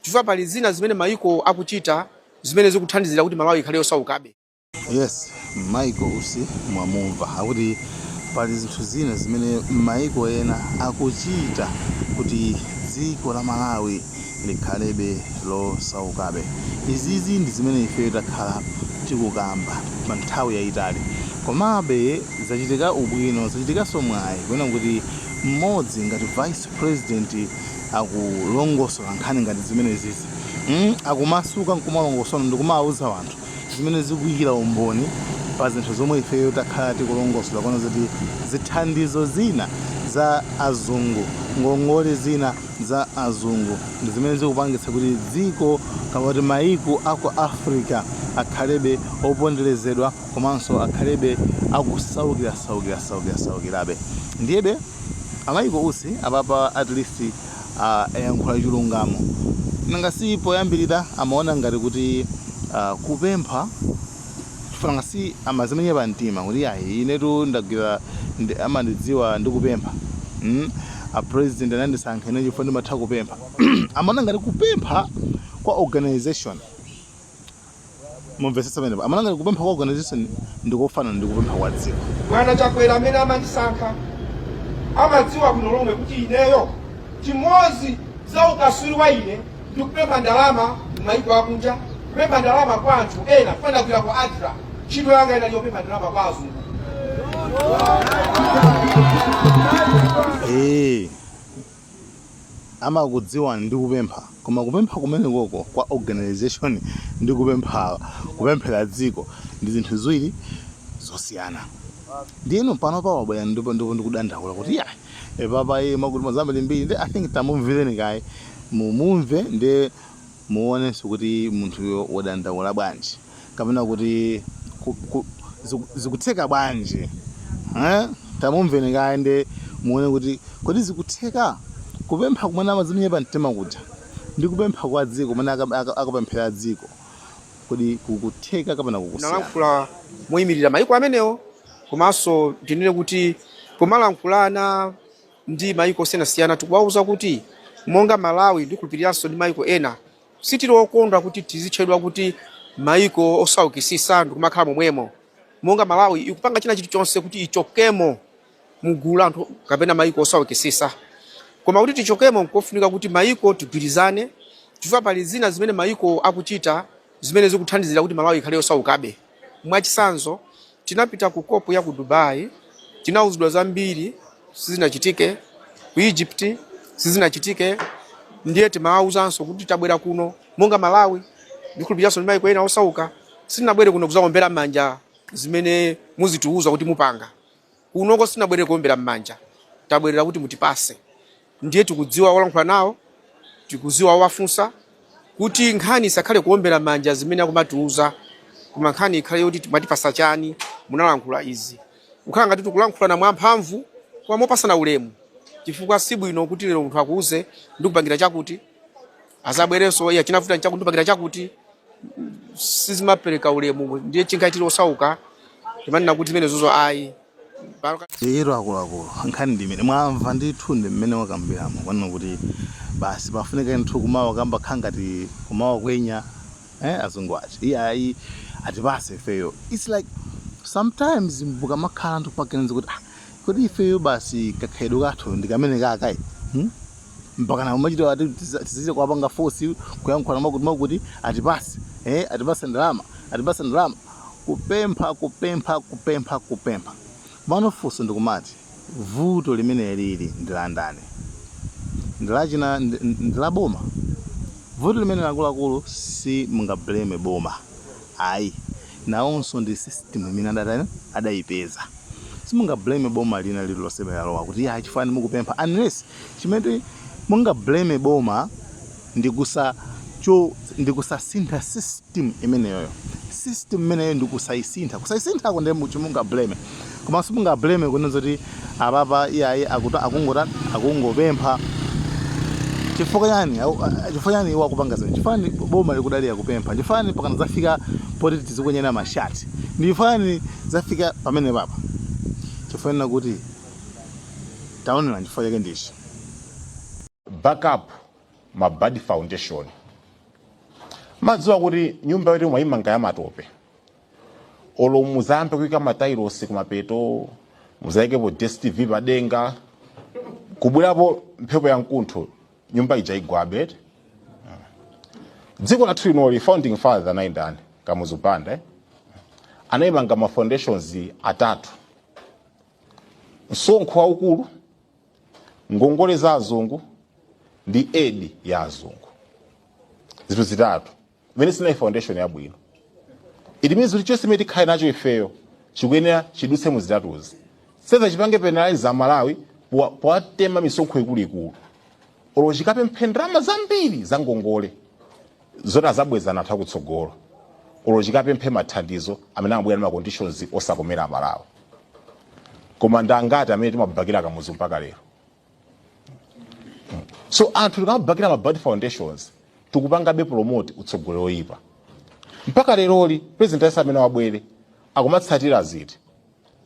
Chifukwa pali zina zimene mayiko akuchita zimene zikuthandizira kuti Malawi ikhale yosaukabe. Yes, Michael Usi mwamumva akuti pali zinthu zina zimene maiko ena akuchita kuti dziko la Malawi likhalebe losaukabe. Izizi ndi zimene ifeyo takhala tikukamba pa nthawi yayitali. Komabe zachitika ubwino, zachitikanso mwayi kuona kuti mmodzi ngati vice president akulongosola nkhani ngati zimenezizi, Akumasuka nkumalongosola ndikumawuza anthu zimene zikuyikira umboni pa zinthu zomwe ifeyo takhala tikulongosola kuona zoti zithandizo zina za azungu, ngongole zina za azungu ndi zimene zikupangitsa kuti dziko kapena kuti maiko aku Africa akhalebe oponderezedwa komanso akhalebe akusaukira saukira saukira saukirabe. Ndiyebe a Michael Usi apapa at least ayankhula chilungamo. Nanga si poyambirira amaona ngati kuti kupempha chifukwa nanga si amazimenya pa mtima kuti ayi, inetu ndagwira amandidziwa ndikupempha, A president anandisankha ine chifukwa ndimatha kupempha. Amaona ngati kupempha kwa organization, mumvetsetsa pamenepo, amaona ngati kupempha kwa organization ndikofanana ndi kupempha kwa dziko. Bwana Chakwera amene amandisankha amadziwa bwino lomwe kuti ineyo chimodzi za ukaswiri wa ine ndikupempha ndalama m'mayiko akunja, kupempha ndalama kwa anthu ena. Chifukwa ndagwira ku ADRA, ntchito yanga inali yopempha ndalama kwa azungu. Amakudziwani ndi kupempha, koma kupempha kumenekoko kwa organization ndi kupempha kupemphera dziko ndi zinthu ziwiri zosiyana. Ndiyeno panopa wabwera ndipo ndipo ndikudandaula kuti ya epapa iye mwakuti mwazambirimbiri. Ndi I think tamumvereni kaye, mumumve ndi muonenso kuti munthuyo wadandaula bwanji kapena kuti zikutheka bwanji, eh? Tamumveni kaye ndi muone kuti kodi zikutheka kupempha kumene amazimenya pa mtima kuja ndi kupempha kwa dziko kumene akapemphera dziko, kodi kukutheka kapena kukusiyana? Nalankhula moyimirira mayiko amenewo, komanso ndinene kuti pomalankhulana ndi mayiko osiyanasiyana tikuwauza kuti monga Malawi, ndikhulupiriranso ndi mayiko ena, sitili okondwa kuti tizitchedwa kuti mayiko osaukisisa ndikumakhala momwemo. Monga Malawi ikupanga china chilichonse kuti ichokemo mugulu la anthu kapena mayiko osaukisisa, koma kuti tichokemo nkofunika kuti mayiko tigwirizane, chifukwa pali zina zimene mayiko akuchita zimene zikuthandizira kuti Malawi ikhale yosaukabe. Mwachitsanzo, tinapita ku COP ya ku Dubai, tinauzidwa zambiri, sizinachitike. Ku Egypt sizinachitike. Ndiye timawauzanso kuti tabwera kuno monga Malawi, ndikhulupiriranso ndi mayiko ena osauka, sitinabwere kuno kuzaombera manja zimene muzitiuza kuti mupanga. Kunoko sitinabwere kuombera m'manja, tabwerera kuti mutipase. Ndiye tikudziwa olankhula nawo, tikudziwa owafunsa, kuti nkhani isakhale kuombera manja zimene akumatiuza, koma nkhani ikhale yoti mwatipasa chani, munalankhula izi. Kukhala ngati tikulankhulana mwamphamvu koma mopasana ulemu, chifukwa sibwino kuti lero munthu akuuze ndikupangira chakuti, azabwerenso iya chinavuta nchakuti ndikupangira chakuti, sizimapereka ulemu. Ndiye chinkhali tili osauka, timanena kuti zimenezozo ayi. Ero akuluakulu, nkhani ndi imene mwamva ndithu, ndi mmene wakambiramo kwanena kuti basi pafunika ndithu kumawa kamba kha ngati kumawa kwenya, azungu aja iye ayi atipase ifeyo. It's like sometimes mukamakhala anthu paganiza kuti ah, kodi ifeyo basi kakhalidwe kathu ndi kamene kakayi, Mpaka umachita ati tizichita kuwapanga force kuyankhula mwakuti mwakuti atipase, atipase ndalama, atipase ndalama, kupempha, kupempha, kupempha, kupempha. Komano funso ndikumati, vuto limene lili ndi la ndani? Ndi lachina ndi la boma? Vuto limene akuluakulu si mungablame boma ayi, nawonso ndi system imene adatani adayipeza. Simungablame boma lina lililonse limene lalowa kuti ya chifukwa mukupempha, unless chimene mungablame boma ndi kusasintha system imeneyoyo. System imeneyo ndi kusaisintha, kusaisinthako ndiye chimungablame. Koma simungablame kunena zoti apapa iyayi akuta akungota akungopempha. Chifukwa chani? Chifukwa chani iwo akupanga zinthu? Chifukwa chani boma likudalira kupempha? Chifukwa chani pakana zafika poti tizikwenyana mashati? Ndi chifukwa chani zafika pamene papa? Chifukwa chani kuti taonera, chifukwa chake ndichi back up ma bad foundation. Madziwa kuti nyumba yoti mwayimanga ya matope, olo muzayambe kuyika matailosi kumapeto, muzayikepo DStv padenga, kubwerapo mphepo ya mkuntho, nyumba ija igwabe. Dziko lathu linoli, founding father anali ndani? Kamuzu Banda, eh? Anayimanga ma foundations atatu: msonkho waukulu, ngongole za azungu ndi aid ya azungu. Zinthu zitatu imene sinali foundation yabwino. It means kuti chonse imene tikhale nacho ifeyo chikuyenera chidutse mu zitatuzi. Seza chipange penalize Amalawi powatema misonkho ikuluikulu, olo chikapemphe ndalama zambiri za ngongole zoti azabweza anthu akutsogolo, olo chikapemphe mathandizo amene amabwera ndi ma conditions osakomera Amalawi. Koma ndangati amene timabakira Kamuzu mpaka lero? So anthu tikamabakira ma bad foundations, tikupangabe promote utsogoleri oyipa mpaka leroli. President asa amene wabwere akumatsatira ziti?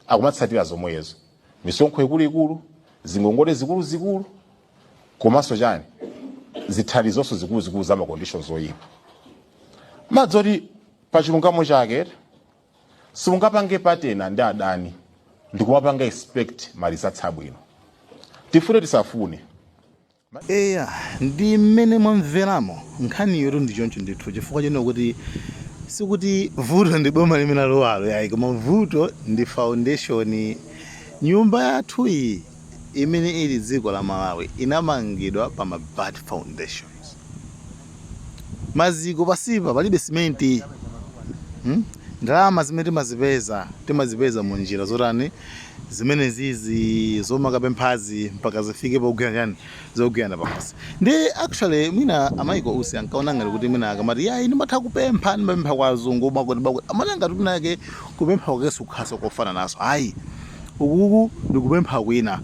Akumatsatira zomwezo: misonkho ikuluikulu, zingongole zikuluzikulu, komanso chani, zithandizonso zikuluzikulu za ma conditions oyipa. Madzoti pachilungamo chake, simungapange partner ndi adani ndikumapanga expect ma results abwino, tifune tisafune. Eya, ndi mmene mwamveramo nkhaniyo ndi choncho ndithu, chifukwa chino kuti sikuti vuto ndi boma limene alowalo, yayi, koma vuto ndi foundation. Nyumba yathu iyi imene ili dziko la Malawi inamangidwa pa ma bad foundations. Maziko pasipa palibe simenti, Ndalama zimene timazipeza, timazipeza mu njira zotani? Zimene zizi zomakapemphazi mpaka zifike pogwira chani, zogwirana pakhosi. Ndi actually mwina a Michael Usi ankaona ngati kuti mwina akamati, "Yayi, ndimatha kupempha, ndimapempha kwa azungu," makuti makuti, amaona ngati mwina yake kupempha kwake sikukhaso kofana naso. Ayi, ukuku ndikupempha kwina,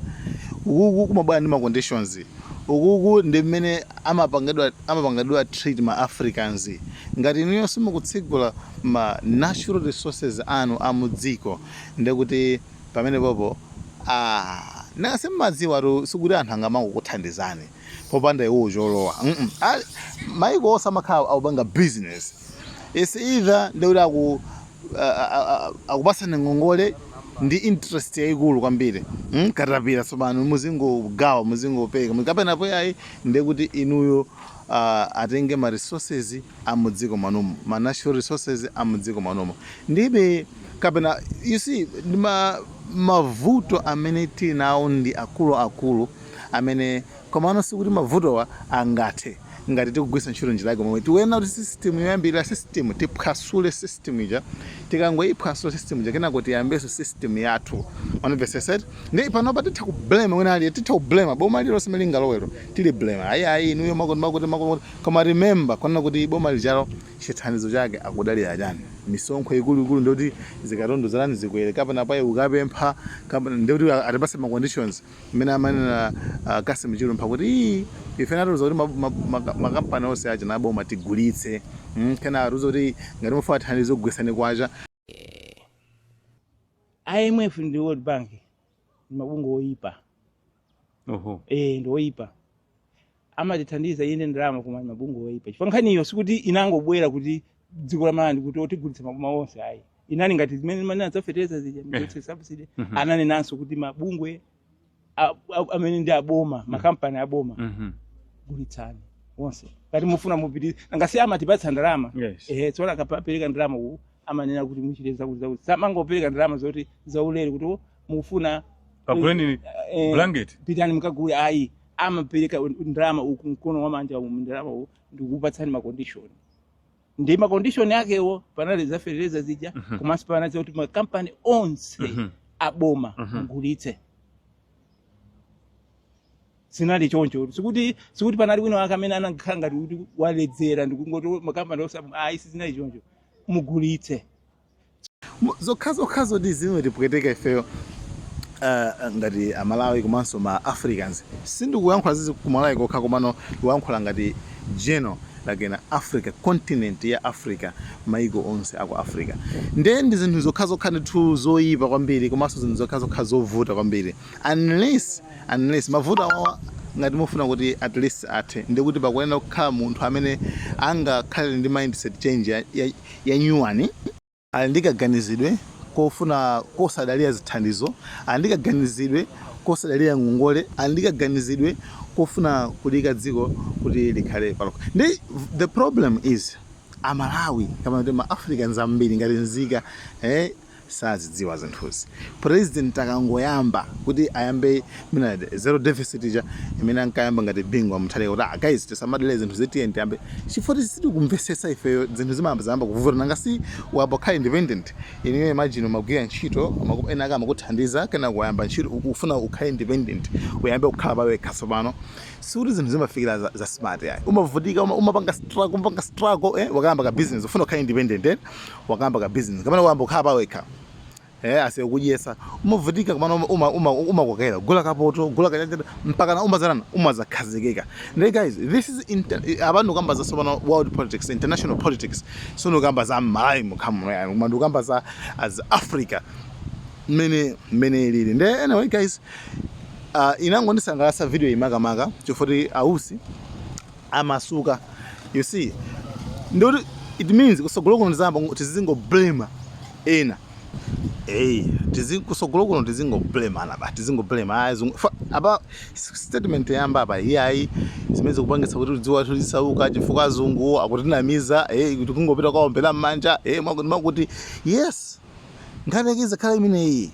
ukuku kumabwera ndi ma conditions, ukuku ndi mmene amapangidwa treat ma Africans. Ngati inuyo simukutsigula ma natural resources anu a mudziko, ndekuti pamene popo, ah, nanga simmadziwa tu, sikuti anthu angamangokuthandizani popanda iwowo cholowa. Maiko onse amakhala akupanga business. It's either ndekuti akupasani ngongole ndi interest yayikulu kwambiri, Katapira tsopano muzingogawa, muzingopereka, kapena poyayi ndekuti inuyo atenge ma resources amudziko mwanumo, ma natural resources amudziko mwanumo, ndibe kapena. You see, ndi mavuto amene tili nawo ndi akuluakulu amene, komano sikuti mavutowa angathe ngati tikugwiritsa ntchito njira yake momwe tikuyenera kuti system yoyambirira, system, tiphwasule system ija. Tikangoyiphwasula system ija, kenako tiyambenso system yathu. Wanimveseseti? Ndi panopa titha ku blame wina aliye, titha ku blame boma lililonse limene lingalowero, tili blame, "Ayi, ayi, inuyo makuti makuti makuti." Koma remember kwanena kuti boma lijalo chithandizo chake akudalira chani? Misonkho ikuluikulu, ndikuti zikatundu zalani zikwere, kapena payi ukapempha, kapena ndikuti atipase ma conditions mmene amanena Kasim Chilumpha kuti, "Ii, ife natiuza kuti makampani onse aja naboma tigulitse, Kena atiuza kuti ngati mufuna thandizo kugwetsani kwacha." IMF ndi World Bank ndi mabungwe oyipa. Oho. Eh, ndi oyipa. Amatithandiza ine ndalama, koma ndi mabungwe oyipa, chifukwa nkhaniyo sikuti inangobwera kuti dziko la Malawi kuti otigulitsa maboma onse, ayi. Inali ngati zimene manena zafetereza zija, migulitse subsidy. Ananenanso kuti mabungwe amene ndi aboma, makampani aboma, gulitsani onse ngati mufuna mupitirize. Ngasi amatipatsa ndalama. Ehe, tsono akapereka ndalama uku, amanena kuti muchite zakuti zakuti. Samangopereka ndalama zoti zaulere kuti, "Oh, mukufuna Kaguleni blanket." Pitani mukagule, ayi. Amapereka ndalama uku, mkono wa manja umu ndalama uku, ndikukupatsani ma condition. Ndi ma condition akewo panali zafetereza zija, komanso panali kuti makampani onse aboma mugulitse. Zinali choncho. Sikuti panali wina wake amene anakhala ngati kuti waledzera ndikungoti makampani onse, ayi, sizinali choncho, mugulitse. Zokhazokhazo ndi zimwe tipweteka ifeyo ngati Amalawi komanso ma Africans. Sindikuyankhula zizi ku Malawi kokha, komano ndikuyankhula ngati general, like in Africa, continent ya Africa, maiko onse aku Africa. Nde ndi zinthu zokhazokha ndithu zoyipa kwambiri, komanso zinthu zokhazokha zovuta kwambiri, unless mavuto awawa. Ngati mufuna kuti at least athe, ndikuti pakuyenera kukhala munthu amene angakhale ndi mindset change ya nyuwani, ali ndi kaganizidwe kofuna kosadalira zithandizo, ali ndi kaganizidwe kosadalira ngongole, ali ndi kaganizidwe kofuna kulika dziko kuti likhale palokha. Ndi the problem is Amalawi kapena kuti ma Africans ambiri ngati nzika sazidziwa zinthuzi. President akangoyamba kuti ayambe mina zero deficit ija imene ankayamba ngati Bingu wa Mutharika, kuti, "Ah guys, tisamadalire zinthu, zitiye tiyambe," chifukwa sitikumvetsetsa ifeyo, zinthu zimayamba zayamba kuvuta. Nanga si wayamba kukhala independent? Ineyo imagine umagwira ntchito, ena ake amakuthandiza, kena kuyamba ntchito, ufuna ukhale independent, uyambe kukhala pawekha. Tsopano sikuti zinthu zimafikira za smart yayi, umavutika, umapanga struggle, umapanga struggle. Wakayamba ka business, ufuna ukhale independent, wakayamba ka business kapena wayamba kukhala pawekha, asiye kudyesa, umavutika, kumana umakokera gula kapoto, gula kachachata, mpaka na umazanana umazakhazikika. Ndi guys, this is apa ndikamba za sopano world politics, international politics. So ndikamba za Malawi mukhamuno yani, koma ndikamba za as Africa mmene ilili. Nde anyway guys, inangondisangalatsa video imakamaka chifukwa ausi amasuka. You see, ndikuti it means kusogolo kuno tizamba tizingo blame ena. Kusogolo kuno tizingo blame ana ba, tizingo blame apa statement yamba apa, iyayi, zimene zikupangitsa kuti dziwa lathu lisauka chifukwa azungu akutinamiza, kuti kungopita kwaombera m'manja, mwakuti yes, nkhani yake izakhala imeneyi.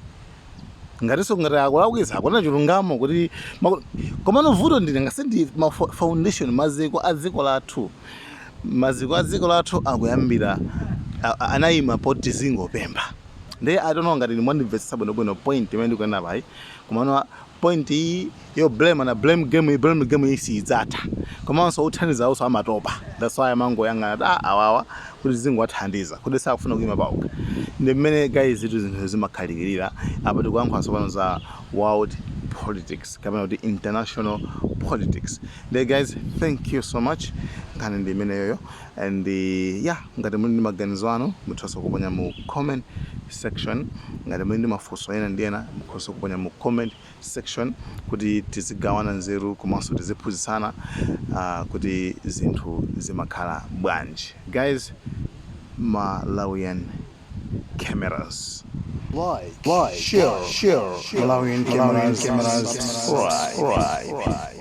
Ngatinso ngati akulakwitsa, akuna chilungamo kuti komano vuto ndine ngasi ndi ma foundation, maziko a dziko lathu, maziko a dziko lathu akuyambira anayima poti tizingopempha. Ndiye I don't know ngati mwandimvetsetsa bwinobwino point imene ndikunena payi, komano point iyi yo blame na blame game iyi, blame game iyi siyidzatha. Komanso uthandiza awonso amatopa, that's why amangoyang'ana kuti, ah, awawa kuti zingowathandiza, kuti sakufuna kuyima pawokha. Ndi mmene guys zitu zinthu zimakhalikirira. Apa tikuyankhula tsopano za world politics kapena kuti international politics. Ndiye guys, thank you so much. Nkhani ndi imeneyoyo. And yeah, ngati muli ndi maganizo anu, muthanso kuponya mu comment section. Ngati muli ndi mafunso ena ndi ena, mukhoza kuponya mu comment section kuti tizigawana nzeru komanso tiziphunzitsana kuti zinthu zimakhala bwanji. Guys, Malawian Cameras. Like, share, Malawian Cameras, subscribe.